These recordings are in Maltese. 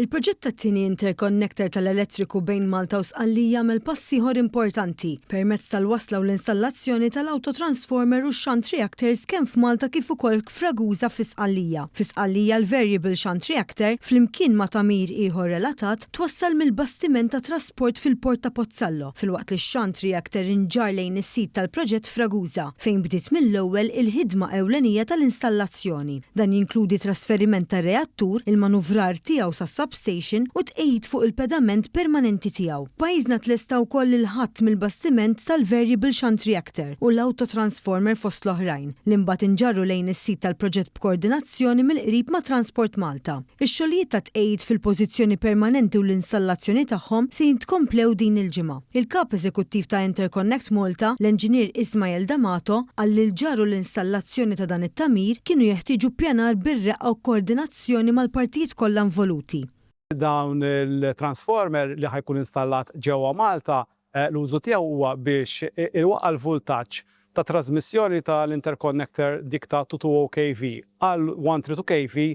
Il-proġett tat-tieni interconnector tal-elettriku bejn Malta u Sqallija għamel pass ieħor importanti permezz tal-wasla u l-installazzjoni tal-autotransformer u shunt reactors kemm f'Malta kif ukoll f'Ragusa fi Sqallija. Fi Sqallija l-variable shunt reactor, flimkien ma' tagħmir ieħor relatat, twassal mill-bastiment ta' trasport fil-port ta' Pozzallo, filwaqt li x-shunt reactor inġarr lejn is-sit tal-proġett f'Ragusa, fejn bdiet mill-ewwel il-ħidma ewlenija tal-installazzjoni. Dan jinkludi trasferiment tar-reattur, il-manuvrar tiegħu sas-substation u tqegħid fuq il-pedament permanenti tiegħu. F'pajjiżna tlesta wkoll il-ħatt mill-bastiment tal-Variable Shunt Reactor u l-autotransformer fost l-oħrajn, li mbagħad inġarru lejn is-sit tal-proġett b'koordinazzjoni mill-qrib ma' Transport Malta. Ix-xogħlijiet ta' tqegħid fil-pożizzjoni permanenti u l-installazzjoni tagħhom se jitkomplew din il-ġimgħa. Il-Kap Eżekuttiv ta' Interconnect Malta, l-Enġinier Ismael D'Amato, qal li l-ġarr u l-installazzjoni ta' dan it-tagħmir kienu jeħtieġu ppjanar bir-reqqa u koordinazzjoni mal-partijiet kollha involuti. Dawn il-transformer li ħa jkun installat ġewwa Malta L-użu tiegħu huwa biex iwaqqa' l-vultaġġ ta' trażmissjoni tal-interconnector dik ta' 220 kV għal 132 kV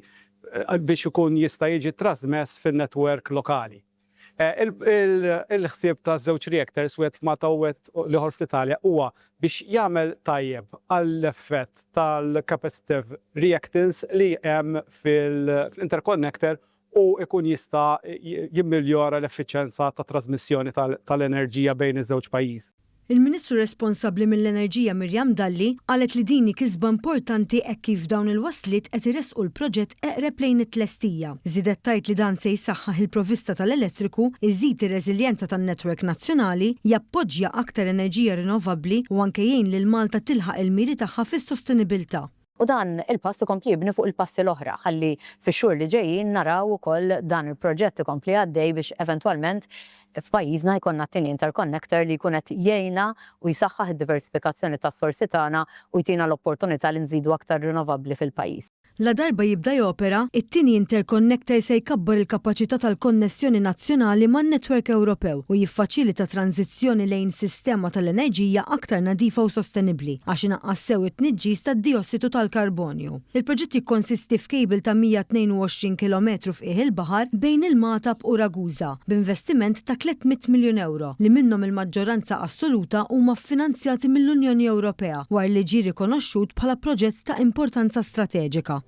biex ikun jista' jiġi trażmess fin-network lokali. Il-ħsieb taż-żewġ reactors, wieħed f'Malta u wieħed l-ieħor fl-Italja, huwa biex jagħmel tajjeb għall-effett tal-capacitive reactance li hemm fl-interconnector u jkun jista' jimmiljora l-effiċjenza tat-trażmissjoni tal-enerġija bejn iż-żewġ pajjiżi. Il-Ministru responsabbli mill-Enerġija Miriam Dalli qalet li din hi kisba importanti hekk kif dawn il-wasliet qed iressqu l-proġett eqreb lejn it-tlestija. Żiedet tgħid li dan se jsaħħaħ il-provvista tal-elettriku, iżid ir-reżiljenza tan-network nazzjonali, jappoġġja aktar enerġija rinnovabbli u anke jgħin lil Malta tilħaq il-miri tagħha fis-sostenibilità. U dan il-pass ikompli jibni fuq il-passi l-oħra ħalli fix-xhur li ġejjin naraw ukoll dan il-proġett ikompli għaddej biex eventwalment f'pajjiżna jkollna t-tieni interconnector li jkun qed jgħinna u jsaħħaħ id-diversifikazzjoni tas-sorsi tagħna u jtina l-opportunità li nżidu aktar rinnovabbli fil-pajjiż. Ladarba jibda jopera, it-tieni interconnector se jkabbar il-kapaċità tal-konnessjoni nazzjonali man-netwerk Ewropew u jiffaċilita tranżizzjoni lejn sistema tal-enerġija aktar nadifa u sostenibbli għax inaqqas sew it-tniġġis tad-dijossidu tal-karbonju. Il-proġett jikkonsisti f'cable ta' 122 kilometru f'qiegħ il-baħar bejn il-Magħtab u Ragusa b'investiment ta' 300 miljun ewro li minnhom il maġġoranza assoluta huma ffinanzjati mill-Unjoni Ewropea wara li ġie rikonoxxut bħala proġett ta' importanza strateġika.